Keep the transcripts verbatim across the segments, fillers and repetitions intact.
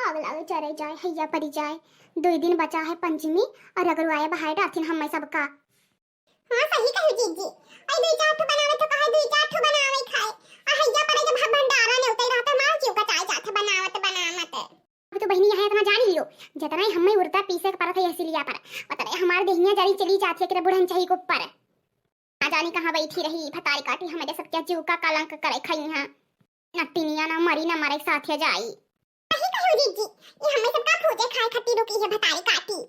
पगला चरे जाए, हैया परी जाए। दुई दिन बचा है पंचमी, और अगर आए बहाए डाथिन हम्मे सबका। हाँ, सही कहू जीजी। आई दुई चार ठो बनावे तो कहे दुई चार ठो बनावे खाए। आ हैया परे जब भंडारा नेवतै रहत, मार चिउका चाय जात बनावत बनावत। अब तो बहिनी यहाँ इतना जान लियो, जितना ही हम्मे उरता पीसे के परत है यह सिलिया पर, उतना ही हमार देहिया जरी चली जात है कि बुढ़न चाही के ऊपर। ना जानी कहाँ बैठी रही, भतारी काटी हमरे सबके जीव का कलंक करे खाई हैं। नट्टिनिया ना मरी ना मरे साथे जाई। सही कहू जीजी, ये हम्मे सबका भूजे खाए खत्ती रुकी है भतारी काटी।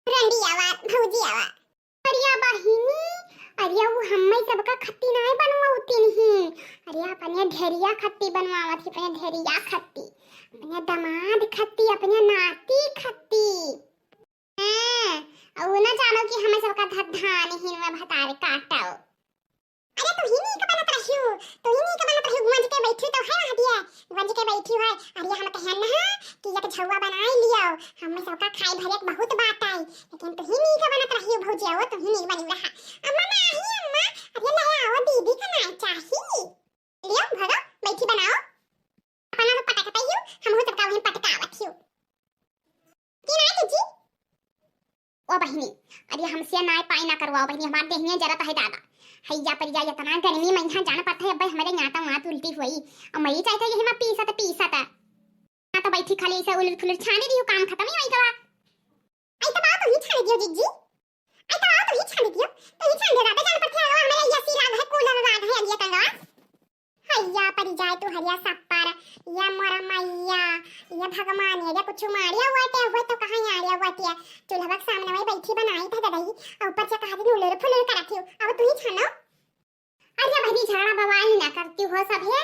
रंडी आवा, भौजी आवा। अरिया बहिनी, अरिया वो हम्मे सबका खत्ती नाय बनवावतिन ही। अरिया अपने ढेरिया खत्ती बनवावत ही, अपने ढेरिया खत्ती, अपने दमाद खत्ती, अपने नाती खत्ती। हाँ, और ना जानो कि हम्मे सबका धधान ही में भतार काटो। अरे तू ही नीक बनत रहियो, तू ही नीक बनत रहियो, गुंज के बैठी तो है हटिया, गुंज के बैठी है। अरे हम कहन ना कि एक झौआ बनाई लियो, हम्मे सबका खाए भरे के बहुत बात आई, लेकिन तू ही नीक बनत रहियो भौजी, वो तू ही नीक बनी रहा। अम्मा नाही अम्मा, अरे ले आओ दीदी का नाय चाही। लियो भगो, बैठी बनाओ। अपना तो पटकता ही हो, हम हो सबका वहीं पटकावत ही हो। की नाय जीजी? ओ बहिनी, अरे हमसे नाय पाई ना करवाओ बहिनी, हमार देहिया जरत है दादा। हैया पर जा इतना गर्मी में यहाँ जाना पड़ता है, अब हमरे यहाँ तो वहाँ उल्टी हुई। और मरी जाए था यही में पीसत पीसत। ना तो बैठी खाली ऐसे उलट फुलट छानी रही हो, काम खत्म ही वही गवा। आई तो बात तो ही छानी दियो जीजी। आई तो बात तो ही छानी दियो, तो ही छानी दियो दादा, जाना पड़ता है हमरे एसी लाग है, कूलर लाग है, अब ये कंगवा। हैया परी जाए तू हरिया सप्पर, या मोरा मैया, या भगवान, या कुछ मारिया हुआ टे हुए तो कहाँ आरिया हुआ टे। चूल्हा के सामने वही बैठी बनाई था ददई, और ऊपर से कहा दिन उलर फुलर करत हो, अब तू ही छानो। अरे बहनी झाड़ा बवाल ना करती हो सब है।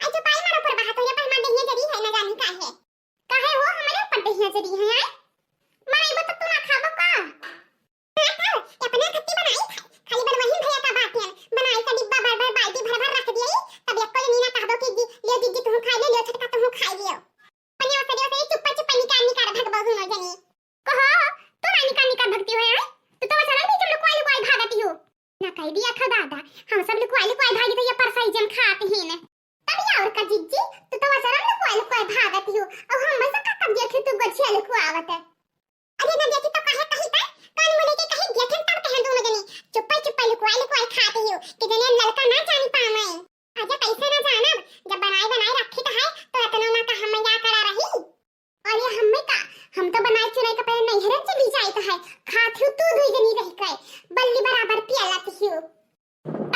आई तो पाई मारो पर बात हो, ये पर हमारे देहिया जरी है ना जानी का है। काहे हो हमरे ऊपर देहिया जरी है, आय? मरइबो तो तू ना खाबो का? हाँ, खाओ, अपने खत्ती बनाई खाई, खाली बनवही भैया का बात है, बनाई का डिब्बा भर भर, बाल्टी भर भर रख दिया, तब एको जनी ना कहबो कि जी, लियो जीजी तुहू खाई ले, लियो छोटका तुहू खाई लियो। अपने ओसरे ओसरे चुप्पा चुप्पा निकाल निकाल भगबो दुनो जनी। कहो, तू ना निकाल निकाल भगती हो, हैं? तू तो अचानक भी जब लुकवाई लुकवाई भागती हो। ना कह दिया था दादा, हम सब लुकवाई लुकवाई भागी तो ये परसाई जन खात ही न। तब या और का जीजी, तू तो अचानक लुकवाई लुकवाई भागती हो, और हम सब का कब देखे तू गछिया लुकवावत है? अरे ना देखी तो काहे कही का? कान मुने के कही देखे तब कहे दोनों जने, चुप्पे चुप्पे लुकवाई लुकवाई खाती हो, कि जने लड़का ना जानी पावे। अरे कैसे ना जानब, जब बनाए बनाए रखी तो है, तो इतना ना का हम या करा रही। अरे हम्मे का, हम तो बनाए चुराए के पहले नैहरे चली जाइत है, खात हो तू दुई जनी रह के, बल्ली बराबर पियलत हो।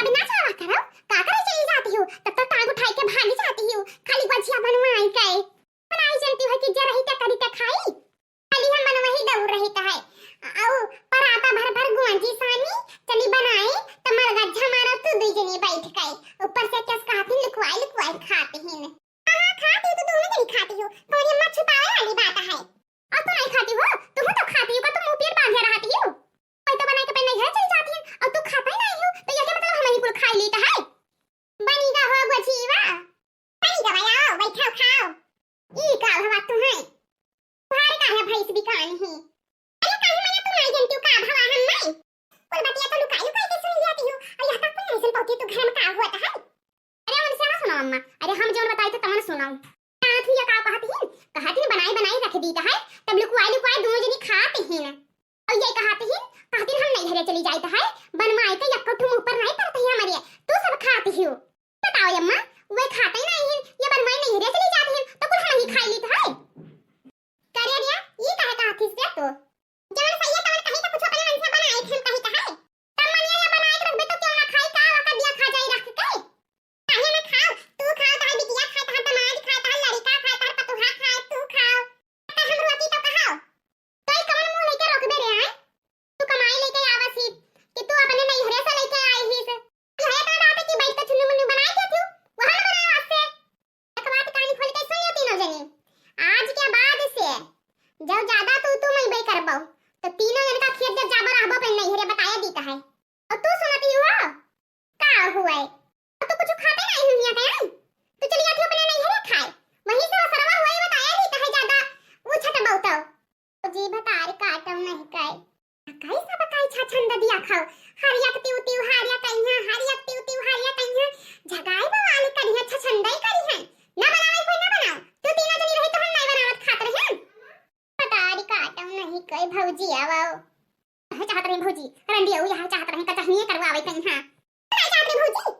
अब ना जावा करो, का करे चली जाती हो, तब तो टांग उठाई के भाग जाती हो, खाली बजिया बनवाई के। बनाई चलती हो कि जे रही ते करी ते खाई, खाली हम मन वही दौड़ रही है। औ पराता भर भर गुआंजी सानी, चली बनाई, त मरगज्जा मारो तू दुई जनी बैठ के, ऊपर से केस कहती लुकवाई लुकवाई खाती ही। हाँ, खाती हो तो दोनों जनी खाती हो, कौन अम्मा छुपावे वाली बात है? और तू नहीं खाती हो, तू तो खाती हो, का तू मुंह पेट बांधे रहती हो? कोई तो बनाई के पहले नैहरे चली जाती है, और तू खाता ही नहीं हो, तो ये क्या मतलब हम ही कुल खाई लेता है? बनी का हो गजीवा? बनी का भाई, आओ, बैठो, खाओ। ई का भवा तू है? तुम्हारे का है भैंस बिकान ही? अरे काहे मने तू नहीं जानती हो का भवा हम नहीं? कुल बतिया तो लुकाई लुकाई के सुन लिया तू, और यहाँ तक कोई नहीं सुन पाती तू घर में का हुआ था है? अरे उनसे ना सुनाओ अम्मा, अरे हम जौन बताई तो तमन सुनाओ। जानत ही ये का कहत ही? कहत ही बनाई बनाई रख दी है, तब लुकवाई लुकवाई दोनों जनी खात ही ना। और ये कहत ही, कहत ही हम नैहरे चली जाइत है, बनवाई के यक्को ठू मुंह पर नहीं पड़त ही हमरे, तू सब खात ही हो। बताओ अम्मा, वे खात ही नहीं, ये बनवाई नैहरे चली जात ही, तो कुल हम ही खाई लीत है। करे रिया, ये काहे कहत हिस रे तू? जवन सही है तवन कही तो कुछ अपने मन से बनाए थे, हम कही कहे। तब मनिया या बनाए के रखबे तो क्यों ना खाई, का वाका दिया खा जाई रख के? काहे ना खाओ, तू खाओ, तहार बिटिया खाए, तहार दमाद खाए, तहार लड़िका खाए, तहार पतोहा खाए, तू खाओ। त हम रोटी तो कहाओ। तो ई कवन मुंह लेके रोकबे रे आए? तू कमाई लेके आवस ही कि तू अपने नैहरे से लेके आई ही से? यह तो बात है कि बैठ के चुन्नू मुन्नू बनाए के थी, वहाँ ना बनाए वास्ते। एक बात कान खोल के सुन लो तीनों जने, आज के बाद से जब ज्यादा तू तू मैं बे करबो, तो तीनों जन का खेत जब जाबो रहबो पे नैहरे बताया दी है। और तू सुनती हुआ? का हुआ है? और तू कुछ खाते नहीं हुई है क्या? तू चली जाती अपने नैहरे खाए, वहीं से असरवा हुआ ही बताया दी है ज्यादा, वो छट बहुतो। जी भतार काटो नहीं काई। काई सब काई छछंद दिया खाओ। हरिया के तिउ तिउ हरिया कइहाँ, हरिया के तिउ तिउ हरिया कइहाँ। झगाई बवाल करिहाँ, छछंदई करिहाँ। ना बनावे कोई ना बनाओ। तू तीनों जनी रही तो हम नहीं बनावत भौजी, आओ, आओ। है चाहत रही भौजी, रंडी आओ, यहाँ चाहत रही, कचहनिये करवावे कहीं, हाँ। नहीं चाहत रही भौजी,